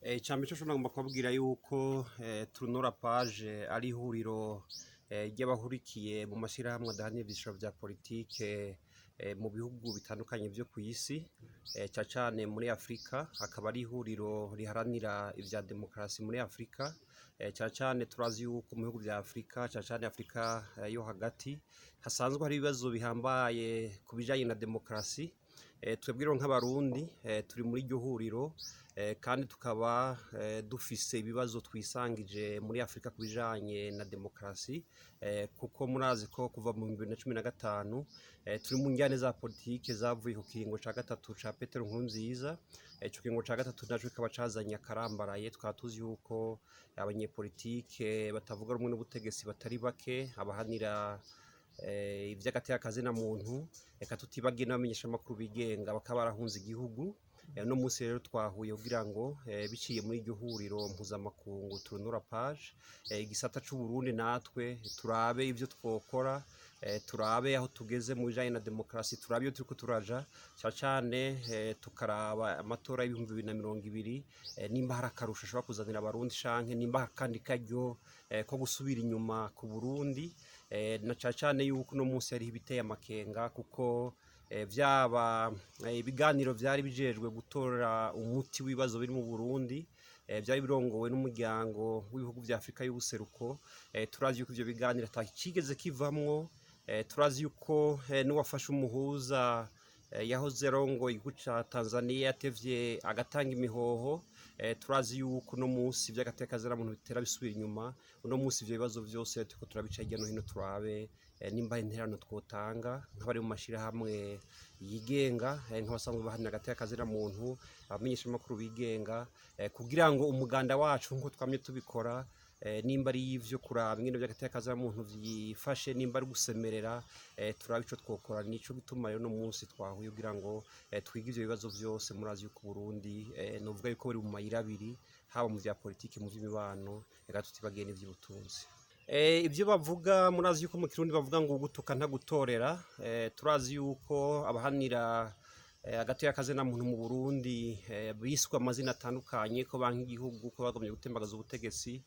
Icambere co nagomba kubabwira yuko Tournons la page ari ihuriro ry'abahurikiye mu mashirahamwe adaharanira ivyicaro vya politike mu bihugu bitandukanye vyo kw'isi, cane cane muri Afrika. Akaba ari ihuriro riharanira ivya demokarasi muri Afrika. Cane cane turazi yuko mu bihugu vya Afrika, cane cane Afrika yo hagati, hasanzwe hari ibibazo bihambaye ku bijanye na demokarasi. Twebwe rero nk'Abarundi turi muri iryo huriro, kandi tukaba dufise ibibazo twisangije muri Afrika ku bijanye na demokarasi, kuko murazi ko kuva mu 2015 turi mu njyane za politike zavuye ku kiringo ca gatatu ca Petero Nkurunziza. Ico kiringo ca gatatu naco kikaba cazanye akarambaraye. Tukaba tuzi yuko abanyepolitike batavuga rumwe n'ubutegetsi batari bake, abahanira ivy'agateka kazina muntu, eka tutibagiye n'abamenyeshamakuru bigenga, bakaba barahunze igihugu. Uno munsi rero twahuye kugira ngo biciye muri iryo huriro mpuzamakungu Tournons la page, igisata c'Uburundi, natwe turabe ivyo twokora, turabe aho tugeze mu bijanye na demokarasi, turabe iyo turiko turaja, cane cane tukaraba amatora y'2020, nimba hari akarusho ashobora kuzanira Abarundi canke nimba akandi karyo ko gusubira inyuma ku Burundi, na cane cane yuko uno munsi hariho ibiteye amakenga, kuko vyaba ibiganiro vyari bijejwe gutora umuti w'ibibazo biri mu Burundi, vyari birongowe n'Umuryango w'Ibihugu vya Afrika y'Ubuseruko, turazi yuko ivyo biganiro ata cigeze kivamwo. Turazi yuko n'uwafashe umuhuza yahoze arongoye igihugu ca Tanzania yatevye agatanga imihoho. Turazi yuko uno munsi ivy'agateka muntu bitera bisubira inyuma. Uno munsi ivyo bibazo vyose turiko turabica hirya no hino, turabe nimba hari intererano twotanga nk'abari mu mashirahamwe yigenga, nk'abasanzwe baharanira agateka muntu, abamenyeshamakuru bigenga, kugira ngo umuganda wacu, nk'uko twamye tubikora, nimba ari ivyo kuraba ingene vy'agateka muntu vyifashe, nimba ari gusemerera, turabe ico twokora. Nico gituma rero uno munsi twahuye kugira ngo twige ivyo bibazo vyose. Murazi yuko Uburundi novuga yuko buri mu mayira abiri, haba mu vya politike, mu vy'imibano, eka tutibagiye n'ivy'ubutunzi. Ibyo bavuga, murazi yuko mu Kirundi bavuga ngo ugutuka ntagutorera. Turazi yuko abahanira agateka kazina muntu mu Burundi biswe amazina atandukanye, ko banka igihugu, ko bagomye gutembagaza ubutegetsi.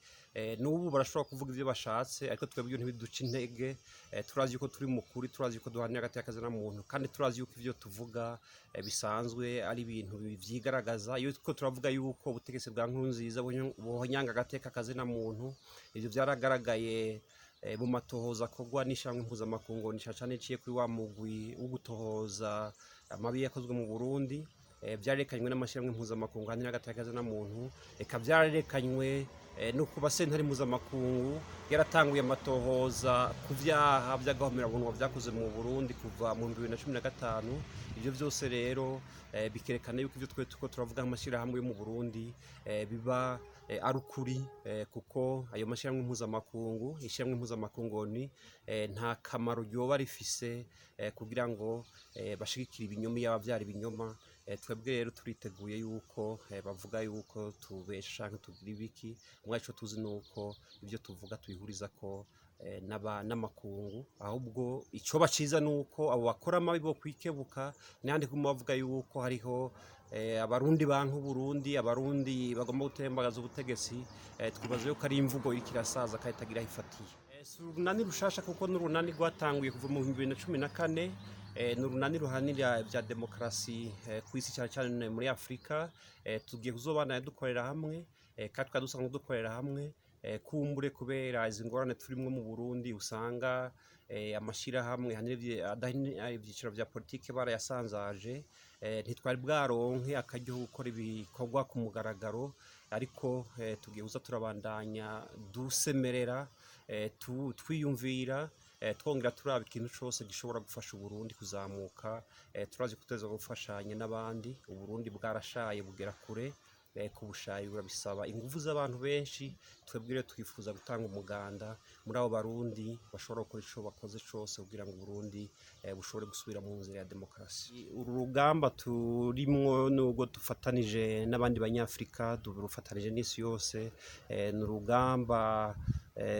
N'ubu barashobora kuvuga ivyo bashatse, ariko twebwe ntibiduca intege. Turazi yuko turi mu kuri, turazi yuko duharanira agateka kazina muntu, kandi turazi yuko ivyo tuvuga bisanzwe ari ibintu vyigaragaza. Iyo turiko turavuga yuko ubutegetsi bwa Nkurunziza buhonyanga agateka kazina muntu, ivyo vyaragaragaye mu matohoza akorwa n'ishirahamwe mpuzamakungu, ni cane cane iciye kuri wa mugwi wo gutohoza amabi yakozwe mu Burundi. Vyarerekanywe n'amashirahamwe mpuzamakungu aharanira agateka kazina muntu, eka vyarerekanywe no kuba sentare mpuzamakungu yaratanguye amatohoza ku vyaha vy'agahomerabunwa vyakoze mu Burundi kuva mu 2015. Ivyo vyose rero bikerekana yuko ivyo twe turiko turavuga nk'amashirahamwe yo mu Burundi biba ari ukuri, kuko ayo mashirahamwe mpuzamakungu, ishirahamwe mpuzamakungu ni nta kamaro ryoba rifise kugira ngo bashigikire ibinyoma iyaba vyari ibinyoma. Twebwe rero turiteguye yuko bavuga yuko tubesha canke tugira ibiki. Mugabo ico tuzi nuko ivyo tuvuga tubihurizako n'amakungu. Ahubwo icoba ciza nuko abo bakora amabi bokwikebuka, n'ahandi kuguma bavuga yuko hariho Abarundi banka Uburundi, Abarundi bagomba gutembagaza ubutegetsi, twibaza yuko ari imvugo iriko irasaza kandi itagira aho ifatiye. Si urunani rushasha, kuko n'urunani rwatanguye kuva mu 2014. Ni urunani ruharanira ivya demokarasi kw'isi, cane cane muri Afrika. Tugiye kuzobandanya dukorera hamwe, kandi tukaba dusanzwe dukorera hamwe. Kumbure kubera izi ngorane turimwo mu Burundi, usanga amashirahamwe adaharanira ivyicaro vya politike barayasanzaje, ntitwari bwaronke akaryo ko gukora ibikorwa ku mugaragaro, ariko tugiye kuza turabandanya dusemerera, twiyumvira, twongera turaba ikintu cose gishobora gufasha Uburundi kuzamuka. Turazi ko tutegerezwa gufashanya n'abandi. Uburundi bwarashaye bugera kure. Kubushayura bisaba inguvu z'abantu benshi. Twebwe rero twifuza gutanga umuganda muri abo Barundi bashobora gukora ico bakoze cose kugira ngo Uburundi bushobore gusubira mu nzira ya demokarasi. Uru rugamba turimwo, nubwo dufatanije n'abandi Banyafrika, durufatanije n'isi yose, ni urugamba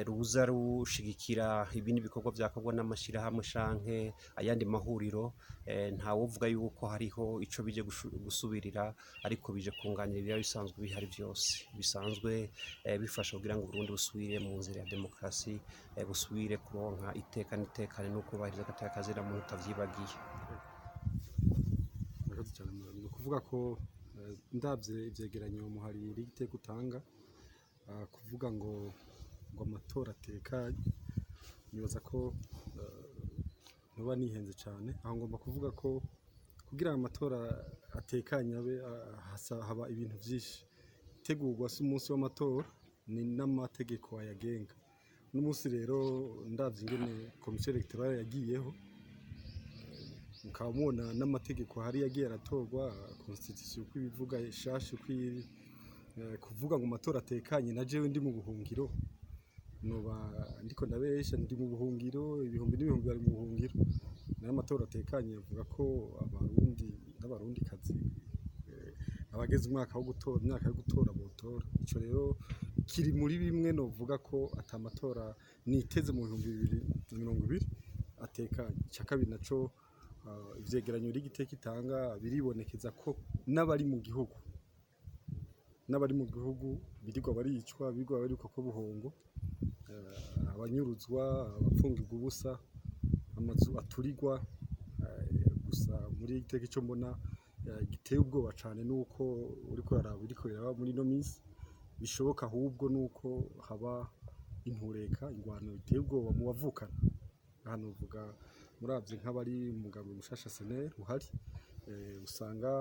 ruza rushigikira ibindi bikorwa vyakorwa n'amashirahamwe canke ayandi mahuriro. Ntawovuga yuko hariho ico bije gusubirira, ariko bije kunganira ibiba bisanzwe bihari vyose bisanzwe bifasha kugira ngo Uburundi busubire mu nzira ya demokarasi, busubire kuronka iteka n'itekane no kubahiriza agateka kazina muntu utavyibagiye. Murakoze cyane. Ni ukuvuga ko ndabye ivyegeranyo muhari rigiteka utanga, kuvuga ngo amatora atekanye, nibaza ko ntuba nihenze cyane. Aho ngomba kuvuga ko kugira ngo amatora atekanye abe, haba ibintu vyinshi itegurwa, si umunsi w'amatora, ni n'amategeko ayagenga. Uno munsi rero ndavye ingene komisiyo électorale yagiyeho, mukaba mubona n'amategeko hari yagiye aratorwa, constitution uko ibivuga ishasha uko iri, kuvuga ngo amatora atekanye na jewe ndi mu buhungiro, noba ndiko ndabesha. Ndi mu buhungiro, ibihumbi n'ibihumbi bari mu buhungiro. Nayo amatora atekanye avuga ko Abarundi n'Abarundikazi, abageze umwaka wo gutora, imyaka yo gutora, botora. Ico rero kiri muri bimwe novuga ko ata matora niteze mu 2020 atekanye. Ica kabiri naco, ivyegeranyo rigiteka itanga biribonekeza ko n'abari mu gihugu birirwa baricwa, birirwa baricwa ko buhongo, abanyuruzwa, abapfungirwa ubusa, amazu aturigwa. Gusa muri iteka ico mbona giteye ubwoba cane nuko uriko uraraba biriko biraba muri ino minsi, bishoboka ahubwo nuko haba intureka, ingwano iteye ubwoba mu bavukana. Hano uvuga muravye nk'abari mu mugambwe mushasha CNL uhari, usanga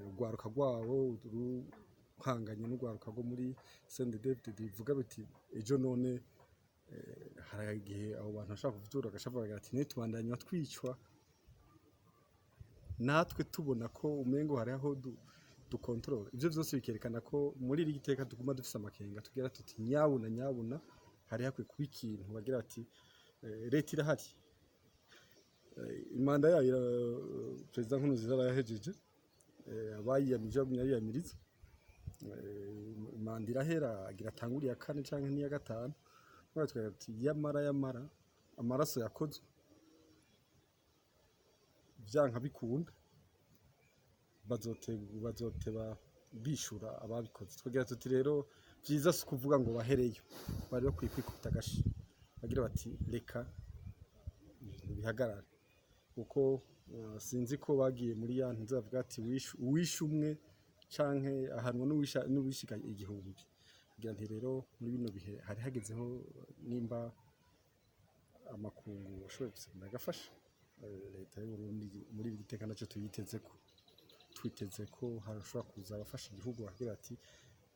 urwaruka rwabo ruhanganye n'urwaruka rwo muri CNDD-FDD, bivuga biti ejo none hari igihe abo bantu bashobora kuvyura bagashavuga ati ne tubandanya twicwa, natwe tubona ko umengo hari aho dukontorora. Ivyo vyose bikerekana ko muri iri giteka tuguma dufise amakenga, tugira tuti nyabuna nyabuna hari hakwiye kuba ikintu bagira bati leta irahari. Imanda yayo Perezida Nkurunziza arayahejeje, abayiyamije bagumye biyamiriza. Manda irahera, agira atangure iya kane canke n'iya gatanu. Mugabo tukagira tuti yamara yamara amaraso yakozwe, vyanka bikunda bazoteba bishura ababikoze. Tukagira tuti rero vyiza si ukuvuga ngo bahereyo, bari bakwiye kwikubita agashi bagira bati reka ibintu bihagarare, kuko sinzi ko bagiye muri ya ntuze bavuga ati uwishe umwe canke ahanwa n'uwishika 1000. Kugira nti rero muri bino bihe hari hagezeho nimba amakungu ashoboye gusemera agafasha leta y'u Burundi muri iri giteka, naco tuyitezeko, twiteze ko harashobora kuza abafasha igihugu bagira ati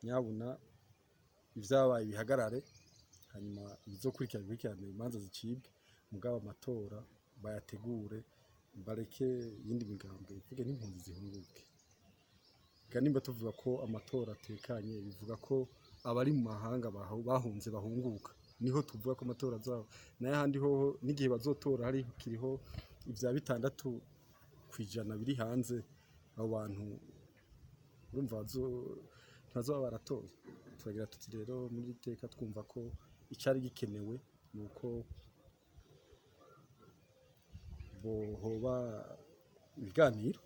nyabuna ivyabaye bihagarare, hanyuma ibizokurikira bikurikirane, imanza zicibwe, mugabo amatora bayategure, bareke iyindi migambwe ivuge n'impunzi zihunguke. Ega nimba tuvuga ko amatora atekanye, bivuga ko abari mu mahanga bahunze bahunguka, niho tuvuga ko amatora azaba. Nayo ahandi hoho n'igihe bazotora hari kiriho ivya 6% biri hanze, abo bantu urumva ntibazoba baratoye. Turagira tuti rero muri iri teka twumva ko icari gikenewe nuko hoba ibiganiro,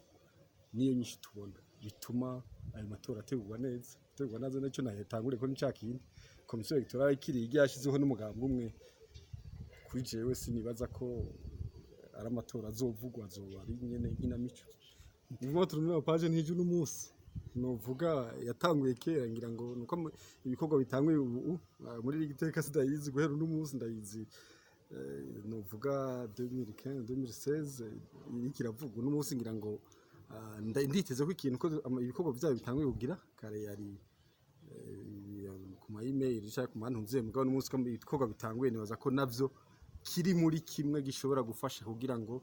niyo nyinshi tubona bituma ayo matora ategurwa neza. Ategurwa neza nico natanguriye ko ni ca kindi komisiyo électorale ikiri irya yashizeho n'umugambwe umwe. Kuri jewe sinibaza ko ari amatora azovugwa, azoba ari nyene inkinamico. Mouvement Tourner la page ntije uno munsi, novuga yatanguye kera, ngira ngo nuko ibikorwa bitanguye ubu. Muri iri giteka sindayizi guhera uno munsi, ndayizi novuga 2015, 2016 iriko iravugwa. Uno munsi ngira ngo nditeze ko ikintu ko ibikorwa vyayo bitanguye kugira kare yari ku ma email canke ku mantuze, mugabo uno munsi ko ibikorwa bitanguye, nibaza ko navyo kiri muri kimwe gishobora gufasha kugira ngo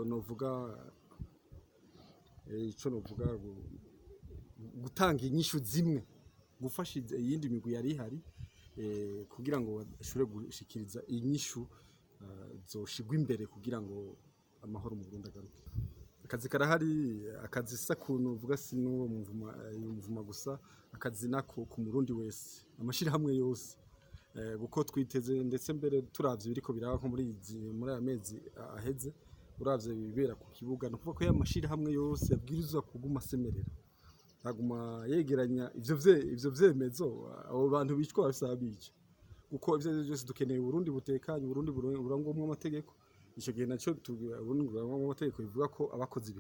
novuga ico novuga gutanga inyishu zimwe, gufasha iyindi migwi yari ihari kugira ngo bashobore gushikiriza inyishu zoshigwa imbere kugira ngo amahoro mu Burundi agaruke. Akazi karahari. Akazi sa kuntu uvuga, si n'uwo muvuma, uyu muvuma gusa, akazi nako ku Murundi wese, amashirahamwe yose, kuko twiteze ndetse mbere turavye ibiriko biraba nko muri aya mezi aheze, uravye ibibera ku kibuga, ni ukuvuga ko ya mashirahamwe yose yabwirizwa kuguma asemerera, aguma yegeranya ivyo vyemezo. Abo bantu bicwa bafise ababica, kuko ivyo arivyo vyose dukeneye Uburundi butekanye, Uburundi burangwamwo amategeko. Ico gihe naco Uburundi burangwamwo amategeko bivuga ko abakoze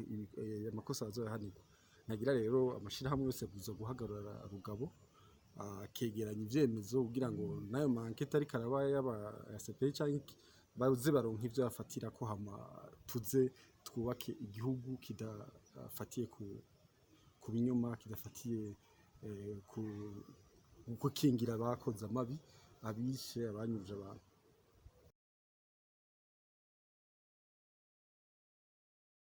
amakosa bazoyahanirwa. Ntagira rero amashirahamwe yose abwirizwa guhagarara rugabo, akegeranya ivyemezo kugira ngo n'ayo ma enquêtes ariko araba, yaba aya CPI canke iki, baze baronke ivyo bafatirako, hama tuze twubake igihugu kidafatiye ku binyoma, kidafatiye ku gukingira abakoze amabi, abishe, abanyuruje abantu.